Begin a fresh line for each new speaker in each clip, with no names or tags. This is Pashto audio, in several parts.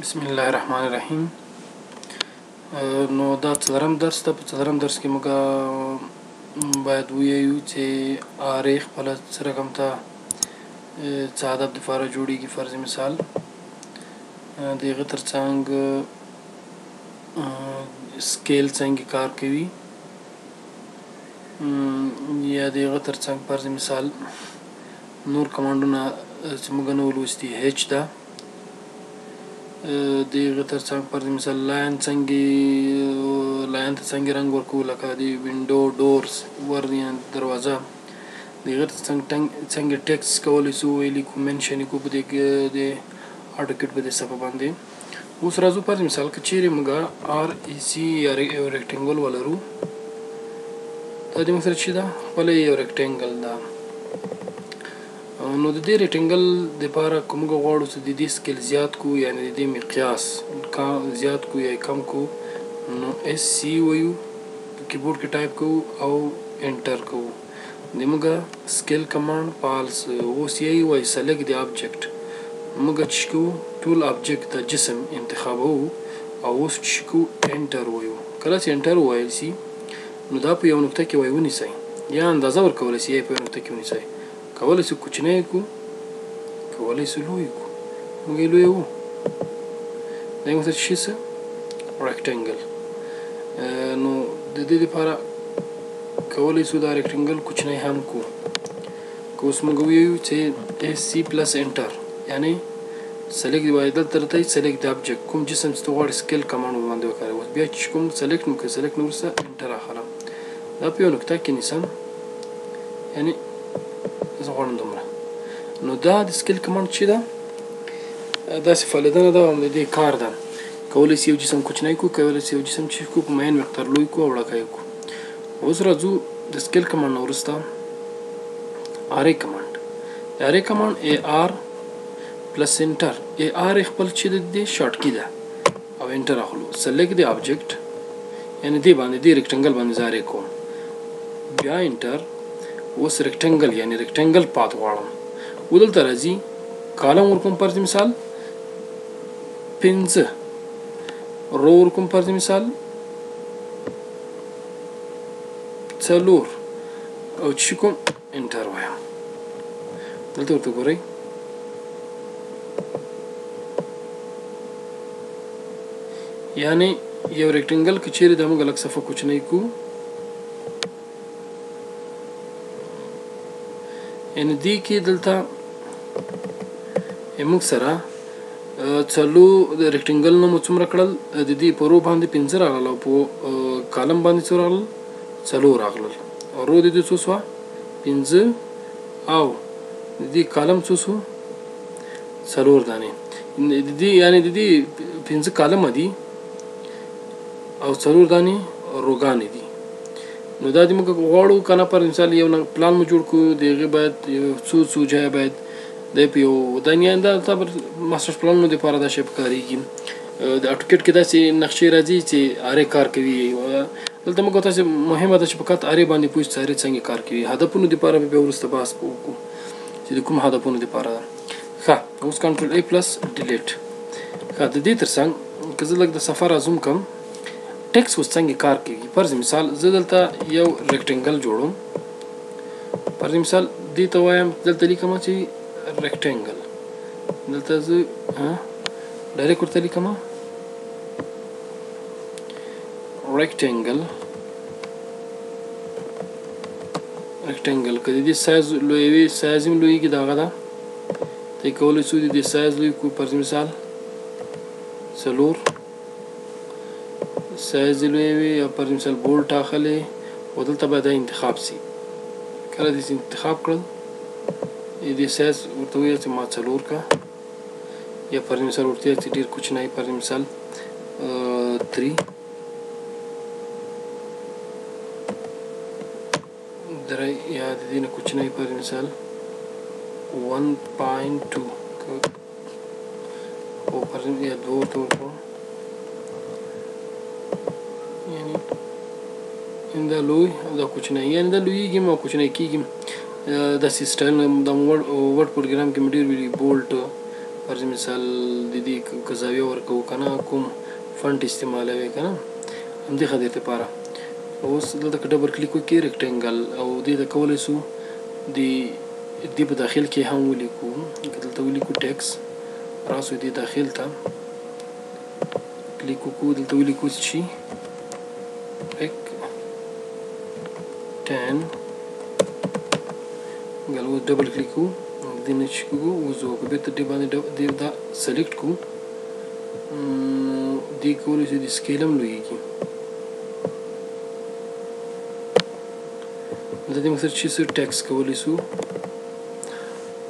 بسم الله الرحمن الرحیم. نو دا څلورم درس ده. په څلورم درس کې موږ باید ووایو چې آرې خپله څه رقم ته څه هدف دپاره جوړېږي. فرض مثال د هغه ترڅنګ سکیل څنګه کار کوي، یا د هغه ترڅنګ فرض مثال نور کمانډونه چې موږ نه ولوستي هیچ ده. د هغه ترڅنګ فرض مثال line څنګه line ته څنګه رنګ ورکوو، لکه د window doors ور دروازه. د هغه ترڅنګ څنګه ټیکس کولی سو ولیکو، mention یې کړو په دې د AutoCAD په دې صفحه باندې. اوس راځو فرض مثال که چیرې موږ REC یا یو rectangle ولرو، دا د موږ سره چې ده خپله یو rectangle ده. نو د دې rectangle دپاره که موږ غواړو چې د دې scale زیات کړو، یعنې د دې مقیاس زیات کړو یا کم کړو، نو SC وایو، په کیبورډ کې ټایپ کوو او enter کوو. د موږ scale command فعال سو. اوس یې وایي select the object. موږ چې کوو ټول object د جسم انتخابوو او اوس چې کوو enter وایو. کله چې enter وویل سي نو دا په یو نقطه کې وایي ونیسئ، یا اندازه ورکولی سي، یا په یو نقطه کې ونیسئ. کولی سو کوچنی کړو، کولی سو لوی کړو. موږ یې لویوو. دا یې موږ ته څه څه rectangle. نو د دې دپاره کولی سو دا rectangle کوچنی هم کړو. که اوس موږ ووایو چې SC plus enter، یعنې select وایي دلته راته select the object، کوم جسم چې ته غواړې scale command ورباندې وکاروې. اوس بیا چې کوم select مو کړ، select نه وروسته enter اخلم، دا په یو نقطه کې نیسم، یعنې زه غواړم دومره. نو دا د scale command چې ده داسې فعالېدنه ده او د دې کار ده. کولی سي یو جسم کوچنی کړو، کولی سي یو جسم چې کړو په معین مقدار لوی کړو او وړوکی یې کړو. اوس راځو د scale command نه وروسته array command. د array command AR plus enter. AR خپل چې د دې short key ده او enter اخلو. select the object، یعنې دې باندې دې rectangle باندې زه array کوم، بیا enter. اوس rectangle یعنې rectangle path غواړم. ودلته راځي column ورکوم فرض مثال 5، row ورکوم فرض مثال 4، او چې کوم enter وایم. دلته ورته ګورئ یعنې یو rectangle که چیرې دا موږ لږ صفحه کوچنی کړو، یعنې دې کې دلته موږ سره څلور د rectangle نه مو څومره کړل، د دې په row باندې 5 راغلل او په column باندې څو راغلل، 4 راغلل. row د دې څو سوه؟ 5، او د دې column څو سو؟ 4 دانې. د دې یعنې د دې 5 column دي او 4 دانې row ګانې دي. نو دا د موږ غواړو که نه پر مثال یو پلان مو جوړ کړو، د هغې باید یو څو څو جایه باید دی په یو دا نه دا تا پر master پلانونو دپاره دا شی پکارېږي. د AutoCAD کې داسې نقشې راځي چې array کار کوي. دلته موږ تاسې مهمه ده چې فقط array باندې پوه شو چې array څنګه کار کوي. هدفونو دپاره به بیا وروسته بحث وکړو چې د کوم هدفونو دپاره ده. ښه اوس control A plus delete. ښه د دې ترڅنګ که زه لږ د صفحه را zoom کړم، ټیکس اوس څنګه کار کوي. فرض مثال زه دلته یو rectangle جوړوم. فرض مثال دې ته وایم دلته لیکم چې rectangle، دلته زه direct ورته لیکم rectangle. rectangle که د دې سایز لویوي، سایز هم لویږي، دغه ده ته یې کولی شو د دې سایز لوی کړو. فرض مثال 4 سایز یې لویوي، یا فرض مثال bold اخلي او دلته باید دا انتخاب سي. کله دې انتخاب کړل د دې سایز ورته ووایه چې ما 4 کړه، یا فرض مثال ورته ووایه چې ډېر کوچنی، فرض مثال 3 درې، یا د دې نه کوچنی فرض مثال 1.2 او فرض یا 2 ورته ورکړو. یعنې دا لوی او دا کوچنی، یعنې دا لویږي او کوچنی کېږي. داسې سټایل د Word پروګرام کې مې ډېر ویلي، bold فرض مثال د دې که زاویه ورکوو که نه، کوم فنټ استعمالوي که نه، همدې خاطر لپاره. اوس دلته که ډبل کلیک وکړي ریکټینګل، او دې ته کولی سو د دې په داخل کې هم ولیکو. که دلته ولیکو ټیکس، راسو دې داخل ته کلیک وکړو، دلته ولیکو چې ریکټین ګل، اوس ډبل کلیک کوو، دې نه چې کوو وځو، که بېرته دې باندې دې دا سلیکټ کوو، دې کولی شو د سکیل هم لویږي. د دې مقصد چې څه ټیکس کولی شو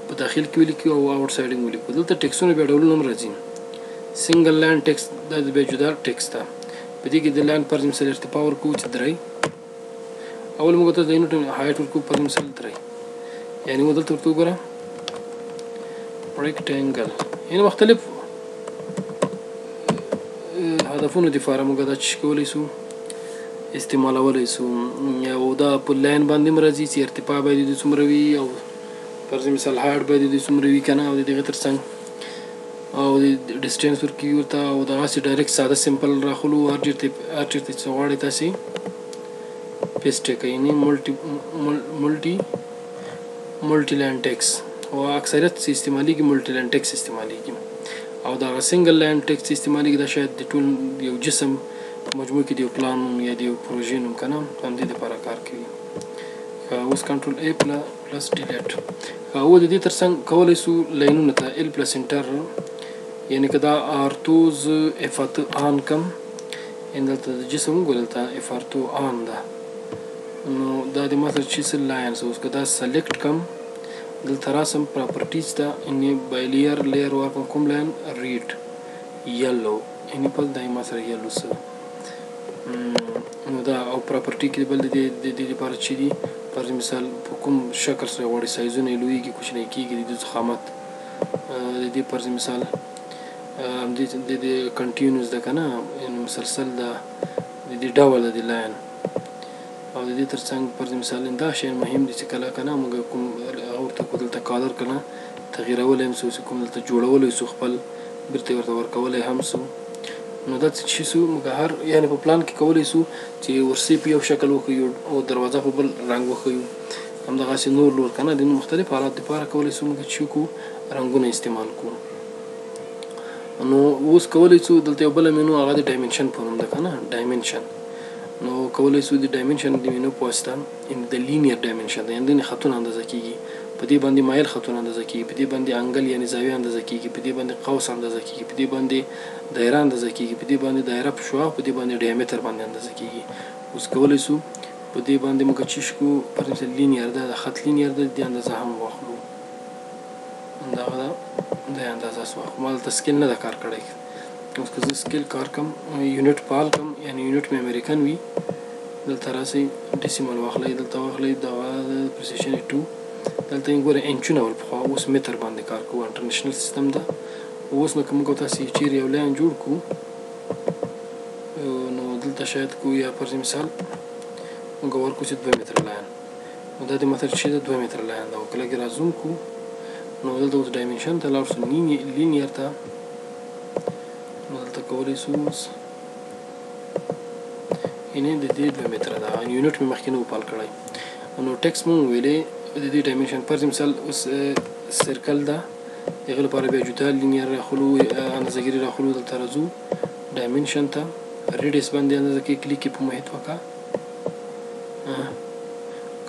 په داخل کې ولیکو او آوټ سایډینګ ولیکو. دلته ټیکسونه بیا ډولونه هم راځي. سنګل لاین ټیکس، دا بیا جدا ټیکس ده. په دې کې د لاین فرض مثال ارتفاع ورکوو چې درې، اول موږ ته د یونټ هایټ ورکوو فرض مثال درې، یعنی مو دلته ورته وګوره ریکټینګل، یعنی مختلف هدفونو دپاره موږ دا چې کولی سو استعمالولی سو. او دا په لاین باندې هم راځي چې ارتفاع باید د څومره وي، او فرض مثال هایټ باید د څومره وي که نه، او د دغې تر څنګ او د ډیسټنس ورکوي ورته. او دغسې ډایرکټ ساده سمپل راخلو، هر چېرته هر چېرته چې غواړئ تاسې پیسټ یې کوئ، یعنی ملټي لاین ټیکس. او اکثریت چې استعمالیږي ملټي لاین ټیکس استعمالیږي، او دغه سنګل لاین ټیکس چې استعمالیږي دا شاید د ټول یو جسم په مجموع کې د یو پلان نوم یا د یو پروژې نوم که نه، همدې دپاره کار کوي. اوس کنټرول ای پلس ډیلیټ. او د دې ترڅنګ کولی سو لاینونو ته ال پلس انټر، یعنی که دا آرتوز اف اته آن کم، یعنی دلته د جسم وګوره دلته اف ارتو آن ده، نو دا د ما سره چې څه لاین اوس که دا سلیکټ کم، دلته راسم پراپرټیز ته، یعنی بای لیر لیر ورکم کوم لاین ریډ یلو، یعنی په دا ما سره یلو څه. نو دا او پراپرټي کې بل د دې لپاره چې دي فرض مثال په کوم شکل سره غواړي سایزونه یې لویږي کوچنی کېږي، د دې ضخامت د دې فرض مثال د دې کنټینیوس ده که نه، یعنی مسلسل ده، د دې ډول ده د لاین. او د دې ترڅنګ فرض مثال دا شیان مهم دي چې کله که نه موږ کوم هغه ورته کو دلته کالر که نه تغییرولی هم سو، چې کوم دلته جوړولی سو خپل بېرته ورته ورکولی هم سو. نو دا څه چې سو موږ هر یعنی په پلان کې کولی سو چې ورسې په یو شکل وښیو او دروازه په بل رنګ وښیو، همدغسې نور لور که نه د مختلف حالات دپاره کولی سو موږ چې وکړو رنګونه استعمال کړو. نو اوس کولی سو دلته یو بله مینو هغه د ډایمنشن په نوم ده که نه، ډایمنشن. نو کولی سو د ډایمنشن د مینو په واسطه یعنی د لینیر ډایمنشن ده، یعنی خطونه اندازه کېږي، په دې باندې مایل خطونه اندازه کېږي، په دې باندې انګل یعنی زاویه اندازه کېږي، په دې باندې قوس اندازه کېږي، په دې باندې دایره اندازه کېږي، په دې باندې دایره په شعاع، په دې باندې ډایمتر باندې اندازه کېږي. اوس کولی سو په دې باندې موږ چې شکو فرض مثال لینیر ده، د خط لینیر ده، د دې اندازه هم واخلو، همدغه ده د اندازه سوه. خو ما دلته سکیل نه ده کار کړی. اوس که زه سکیل کار کړم یونټ فعال کړم، یعنی یونټ مې امریکن وي، دلته راسئ ډیسیمل واخلئ، دلته واخلئ دغه پریسیشن یې 2، دلته یې ګورئ انچونه ول پخوا، اوس متر باندې کار کوو، انټرنیشنل سیستم ده. اوس نو که موږ تاسې چیرې یو لاین جوړ کړو، نو دلته شاید کو یا فرض مثال موږ ورکړو چې 2 متره لاین، نو دا د متر چې ده 2 متره لاین ده. او که لږ را زوم کړو نو دلته اوس ډایمنشن ته لاړ شو لینیر ته، نو دلته کولی شو اوس یعنی د دې 2 متره ده، یونټ مې مخکې نه و فعال کړی. نو ټیکس مو ویلې د دې ډایمنشن فرض مثال اوس سرکل ده، د هغې لپاره بیا جدا لینیر راخلو، اندازهګیري راخلو، دلته راځو ډایمنشن ته، ریډیس باندې اندازه کوي، کلیک یې په محیط وکړه،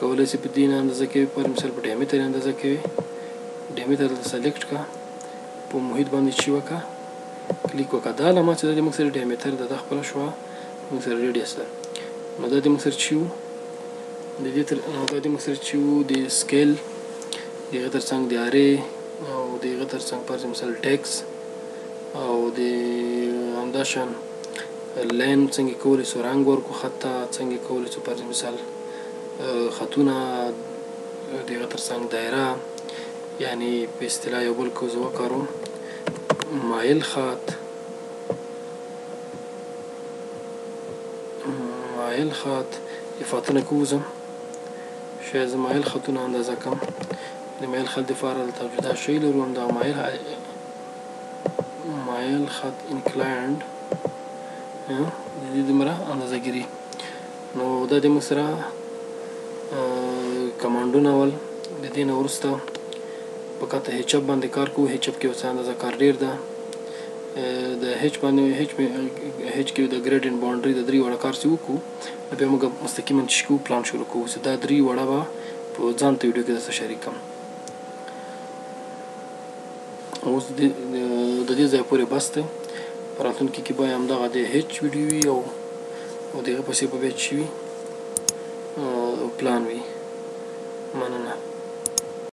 کولی شي په دې نه اندازه کوي، فرض مثال په ډایمتر یې اندازه کوي، ډایمتر دلته سلیکټ کړه، په محیط باندې چې وکړه کلیک وکړه، دا علامه چې ده د موږ سره ډایمتر ده، دا خپله شوه موږ سره ریډیس ده. نو دا د موږ سره چې وو د دې تر دا د موږ سره چې وو د سکیل، د هغې تر څنګ د ارې، او د هغې تر څنګ فرض مثال ټیکس، او د همدا شان لاین څنګه کولی سو رنګ ورکړو خط ته، څنګه کولی سو فرض مثال خطونه، د هغې تر څنګ دایره، یعنی په اصطلاح یو بل که زه وکاروم مایل خط، مایل خط افاطونه که وځم شاید زه مایل خطونه اندازه کړم، د مایل خط دپاره دلته جدا شی لرو، همدغه مایل مایل خط انکلاینډ د دې دومره اندازه ګیري. نو دا د موږ سره کمانډونه ول. د دې نه وروسته په کاته هیچ اپ باندې کار کوو. هیچ اپ کې یو څه اندازه کار ډیر ده. د هیچ باندې هیچ کې د ګریډینټ باونډري د درې واړه کار چې وکړو، نو بیا موږ مستقیما چې کوو پلان شروع کوو، چې دا درې واړه به په ځان ته ویډیو کې درسره شریک کړم. اوس د دې ځای پورې بس دی. په راتلونکي کې به همدغه د هیچ ویډیو وي او د هغه پسې به بیا چې وي پلان وي. مننه.